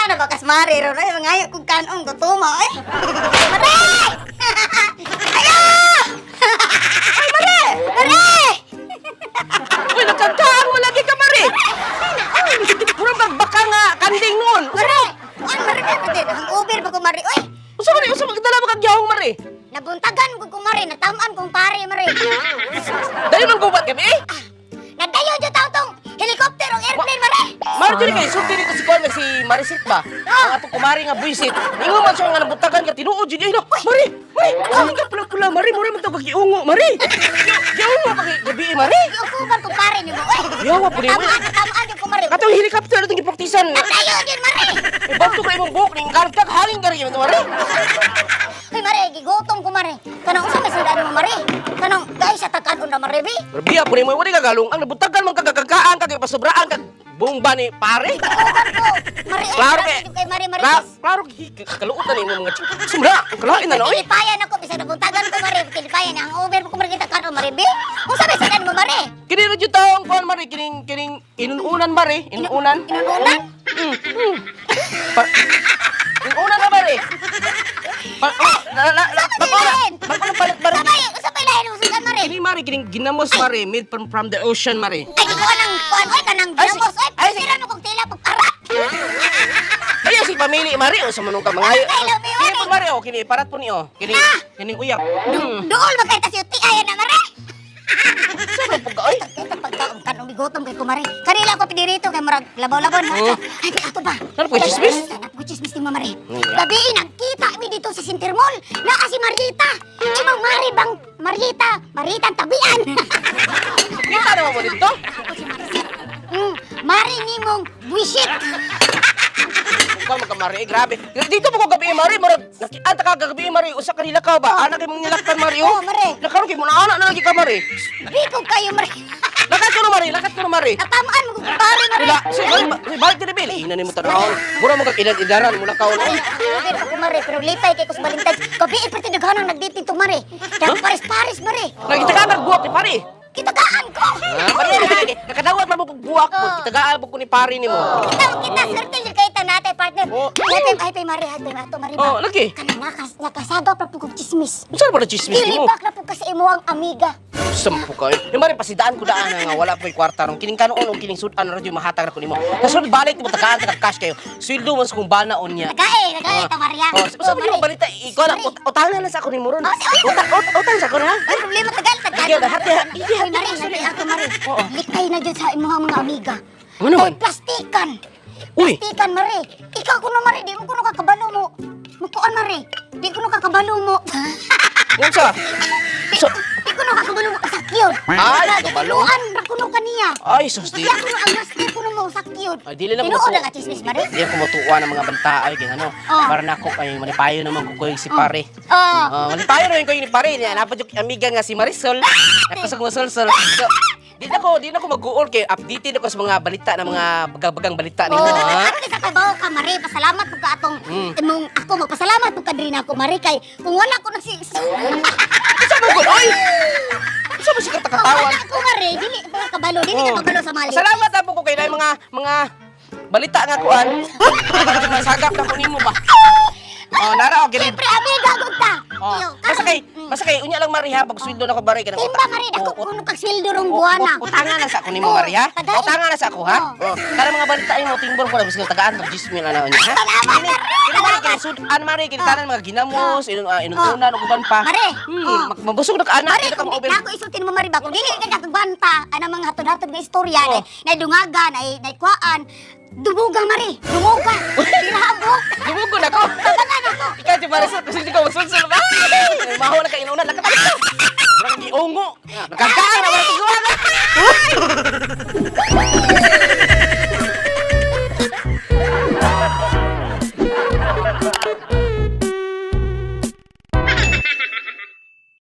Asa na ba kas Mare ron? Ay, mangayo kong kanong gutuma ay. Mare! Ayo! Ay, Mare! Mare! Uy, nagkagkaang mo lagi ka, Mare. Murag magbaka nga kanding noon. Mare! Kuan Mare ba din? Ang Uber ba ko Mare? Uy! Usa man usa magdala mo kag yahong, Mare. Nabuntagan ko ko Mare, natamaan kong pare Mare. Dali man gubat kami eh. Nagdayo jud taw tong helicopter o airplane Mare. Mare diri kay sulti nito si Kuan nga si Marisit ba? Ang atong kumari nga buisit. Ingon man siya nga nabuntagan nga tinuod jud ay na. Mare, Mare, ano ka pula-pula Mare, mura man tawag giungo, Mare. Giungo ka kay gabi eh, Mare. Giukuban kong pare nimo. Uy! Yawa po ni. Natamaan, natamaan jud ko Mare. Katong helicopter atong gipraktisan. Nagdayo jud Mare. Eh, bato ka imong buhok ning kargag halin ka rin Mare. Uy Mare, gigutom ko Mare. Kanang unsa may sundaan mo Mare? Kanang guys sa tag-kanon na Mare bi? Biya po ni mo wala kagalong ang nabuntagan man kagkagkaan kag pasobraan kag bomba ni pare. Giukuban ko. Mare, oy, Klaro grabe kay jud kay Mare Mare. Klaro, klaro kaluotan nimo mga chik. Sumra, ang kalain na no oy. Tilipayan ako bisag nabuntagan ko Mare, tilipayan ang over ko Mare kita kanon Mare bi. Unsa may sundaan mo Mare? Kini ra jud taong kuan mare kining kining inununan mare, inununan. Inununan? Inununan na mare. Pa, oh, na na na Sa bago na ilahin? bago na palit mare. Sabay, unsa pa ilahin mo sundan Mare? Kini mare kining ginamos mare made from the ocean mare. Ay, di ko nang kuan oy kanang Ay, ginamos oy. ay, si- Tira no kog tila pag arat. Kaya si pamili mare o sa manong ka mga. Ay, labi, Kini po mare oh, kini parat po ni oh. Kini Ah! kining uyap. Duol man kay ta si UTI na Mare. Sa po ka oy. Kita pagkaon kanong migutom kay kumare. Kanila ko pidirito kay murag labaw-labaw na. Oh. Ay, kay ato ba? Ano po, chismis? Ano po chismis ni Mama Mare? Yeah. Gabi nagkita mi dito sa Center Mall. Naa si Marita. Imong Mari bang Marita, Marita ang tabian. Kita naman mo dito. Ako si Maricel. Mari nimong buwisit. Ikaw magkamari, eh, grabe. Dito mo ko gabi, Mari. Murag, nakianta ka gabi, Mari. Usa ka nila ka ba? Anak kay mong nilaktan, Mari. Oh, Mari. Nakaroon kay mo na anak na lagi ka, Mari. Bikog kayo Mari. Lakat ko no, Mari. Lakat ko no, Mari. Natamaan mo kong pare Mari. Ila, si balik, si balik diri bil. Ina nimo tanawon. Mura mo kag ilan-ilaran mo lakaw. Mare, pero ako Mare, pero lipay kay kus Valentine's. Gabi perti daghanang nagdating to Mare. Dahil pares-pares Mare. Nagita ka kag buwak ni pare. Kitagaan ko. Ah, pare, pare, nakadawat man mo kog buwak ko. Kitagaan mo ko ni pare nimo. Kita kita swerte jud kay ta natay partner. Oh. Natay ay pay Mare, ay pay ato Mare. Oh, lagi. Kana nakasagaw pa pud kog chismis. Unsa ba na chismis nimo? Gilibak na pud kasi imo ang amiga. Sampo ka. Eh, Mari pasidaan ko daan nga wala ko'y kwarta ron. Kining kanon og kining sudan ra jud mahatag ra ko nimo. Kasunod balik nimo tagaan ta kag cash kayo. Sweldo man sa kong bana unya. Nagae, nagae ta Maria. Oh, sa mo balita ikaw na utangan na sa ako nimo ron. Oh, Utang utang sa ako na. Ay, problema tagal tagal. Sige, hati, hati, Ay, hati, Mare, hati. Mare, ato Mare. Oo. Likay na jud sa imong mga amiga. Ano man? Kay plastikan. Uy. Plastikan Mare. Ikaw kuno Mare, di mo kuno kakabalo mo. Mukuan Mare. Di kuno kakabalo mo. Unsa? Di, So, di kuno kakabalo mo sakyon. Ay, kabalo. Kabaluan ra kuno kaniya. Ay, sus di. Siya kuno ang master kuno mo sakyon. Ay, dili lang Tinuod na ka chismis Mare. Di ako motuwa ng mga banta ay kay ano. Oh. Para nako kay manipayo naman ko koy si pare. Oh. Oh, manipayo naman ko ni pare niya. Napad yung amiga nga si Marisol. Nakasag mo sol. So, di na ko mag-uol kay updated ako sa mga balita ng mga bagang-bagang balita nimo Oh, ha. ako sa kabaw ka Mare, pasalamat po ka atong imong ako magpasalamat po ka diri na ako Mare kay kung wala ko nagsi Unsa mo gud oy? Unsa mo si Kung katakatawan? wala ko Mare, dili pa ka kabalo, dili ka Oh. kabalo sa mali. Salamat po ko kay mga mga balita nga kuan. Masagap na ko nimo ba. Oh, nara og kini. Siyempre amiga gud ta. Oh, Iyo, basta kay unya lang Mari ha, pag sweldo na ko Mari kanang Timba Mare, dako kuno kag sweldo rong buwana. Utangan na sa ako nimo Oh, Mari ha. tagain. Utangan na sa ako ha. Oh. Oh, kana mga balita nimo timbol ko na bisag tagaan kag 10,000 na unya ha. Salamat, Kini Mare. kini Mari kini sudan Mari kini tanan mga ginamos, inutunan ug uban pa. Mare, oh. Mabusog na ka anak, Mare, dili ka kung di maubin. na ako isulti mo Mare ba, kung dili ka kagwanta, ana mga hatod-hatod nga istorya, Oh. na dungaga, na kuaan, dumuga Mare, dumuga. Dirahabok. Dumugo na ko. Tabangan ako. Ikaw si Marisol, kasi di ka masulsul ba? Mahaw na ka inunan, lakat ka. Mura kang giungo. Nagkakaan